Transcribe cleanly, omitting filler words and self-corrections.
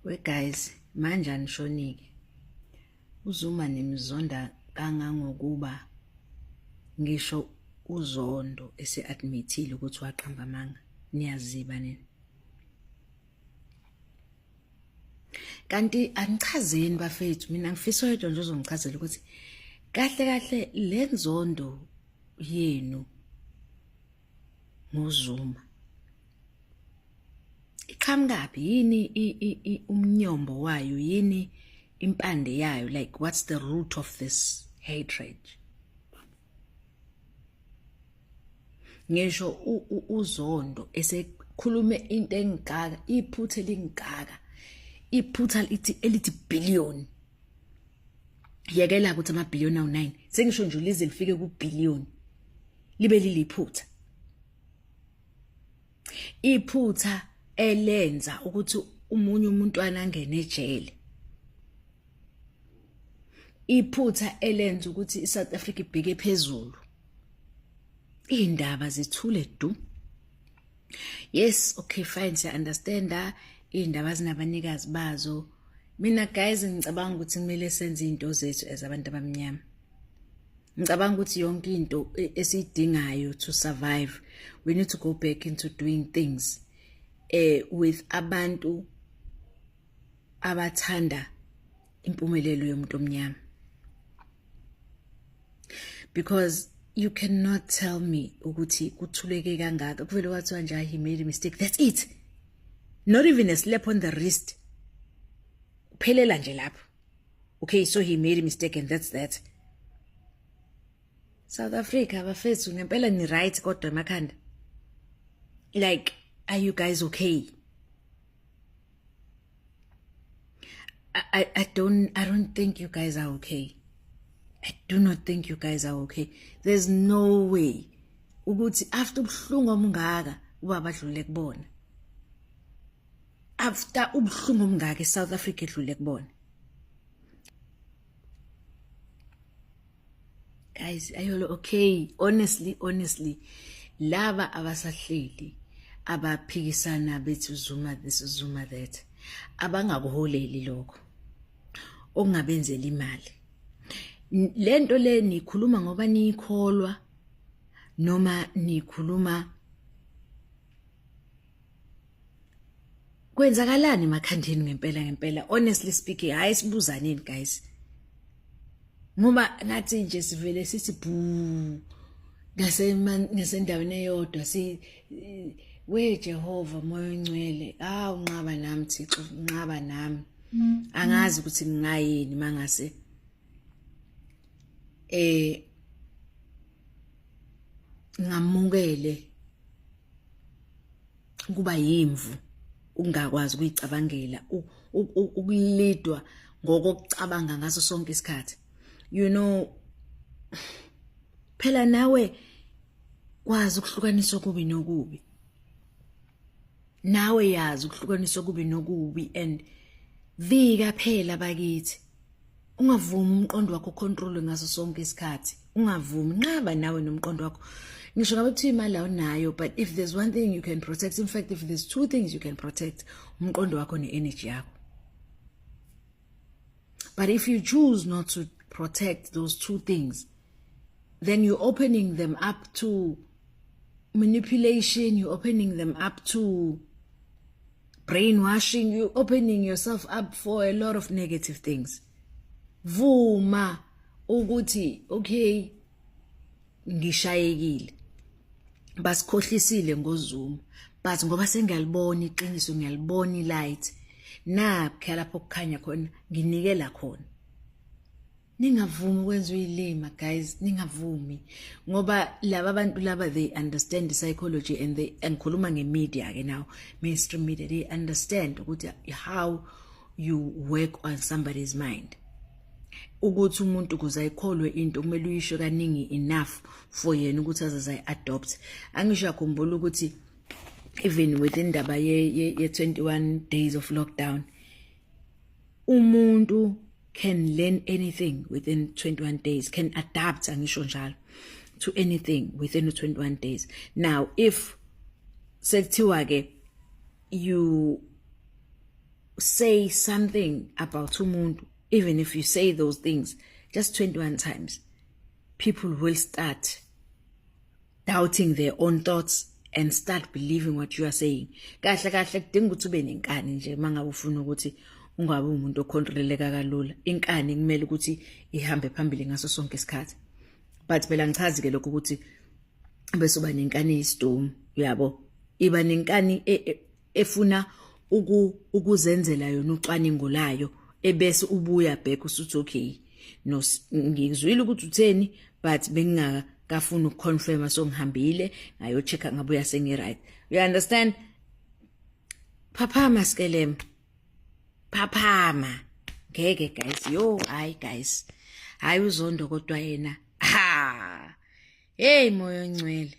We guys, manje anishonike. UZuma nimzonda kangangokuba ngisho uZondo ese-admithile ukuthi waqamba amanga. Niyaziba nina. Kanti angichazeni bafethu, mina ngifisa oyedwa nje ozongichazela ukuthi kahle kahle le nzondo yenu ngoZuma iqhamukaphi yini umnyombo wayo yini impande yayo like what's the root of this hatred ngisho uzondo esekhulume into engaka iphutha elingaka iphutha lithi elithi billion yekela ukuthi amabhiliyoni awu-9 sengisho nje lize lifike kubhiliyoni libe liliphutha iphutha elenza ukuthi umunye umuntwana angene ejele iphutha elenza ukuthi iSouth Africa ibheke phezulu indaba zithule du yes okay fine siya understand indaba zinabanikazi bazo mina guys ngicabanga ukuthi kumele senze izinto zethu as abantu abamnyama ngicabanga ukuthi yonke into e, esiyidingayo to survive we need to go back into doing things eh with abantu abathanda impumelelo yomuntu omnyama because you cannot tell me ukuthi kuthuleke kangaka kuvele kwathiwa nje he made a mistake that's it not even a slap on the wrist kuphelela nje lapho okay so he made a mistake and that's that South Africa bafethu ngempela ni right kodwa emakhanda like are you guys okay I, I, I don't I don't think you guys are okay. I do not think you guys are okay. There's no way ukuthi after ubuhlungu omungaka ubaba adlule kubona. After ubuhlungu omungaka eSouth Africa edlule kubona. Guys, ayolo okay. Honestly, honestly laba abasahleli abaphikisana bethi Zuma this Zuma that abangakuholeli lokho okungabenzela imali lento le nikhuluma ngoba niyikholwa noma nikhuluma kwenzakalani emakhandeni ngempela ngempela honestly speaking hayi sibuzaneni guys ngoba ngathi nje sivele sithi bhu ngasendaweni eyodwa si we Jehova moya ongcwele awu nqaba nami Thixo nqaba nami angazi ukuthi ngingayini mangase eh ngamukele ukuba yimvu ukungakwazi ukuyicabangela ukulidwa ngokokucabanga ngaso sonke isikhathi you know phela nawe kwazi ukuhlukanisa okubi nokubi nawe yazi ukuhlukanisa okubi nokubi and vika phela bakithi ungavumi umqondo wakho ucontrolwe ngaso sonke isikhathi ungavumi nqaba nawe nomqondo wakho ngisho ngabe kuthiwa imali awunayo but if there's one thing you can protect in fact if there's two things you can protect umqondo wakho ne-energy yakho but if you choose not to protect those two things then you're opening them up to manipulation you're opening them up to brainwashing you opening yourself up for a lot of negative things vuma ukuthi okay ngishayekile basikhohlisile ngoZuma but ngoba sengiyalibona iqiniso ngiyalibona ilight nakho lapho kukhanya khona nginikela khona ningavumi ukwenza uyilima guys ningavumi ngoba laba bantu laba they understand the psychology and they angikhuluma ngemedia ke now mainstream media they understand ukuthi how you work on somebody's mind ukuthi umuntu ukuze ayikholwe into kumele uyisho kaningi enough for yena ukuthi azaze ayi-adopt angisho akhumbula ukuthi even within indaba ye-21 days of lockdown umuntu can learn anything within 21 days can adapt angisho njalo to anything within 21 days now if sekuthiwa ke you say something about umuntu, even if you say those things just 21 times, people will start doubting their own thoughts and start believing what you are saying. Kahle kahle kudinga ukuthi ube nenkani nje mangabe ufuna ukuthi ungabe umuntu ocontroleleka kalula. Inkani kumele ukuthi ihambe phambili ngaso sonke isikhathi, but phela ngichazi ke lokho ukuthi bese uba nenkani eyisidomu, uyabo. Iba nenkani efuna ukuzenzela yona ucwaningo layo, ebese ubuya back usuthi, "Okay, no, ngizwile ukuthi utheni, but bengingakafuni ukuconfirma, so ngihambile ngayo-checka, ngabuya sengi-right." You understand? Phaphama, skelem, phaphama. Ngeke guys, yo, hayi guys, hayi, uZondo kodwa yena, ha, hey, moya ongcwele.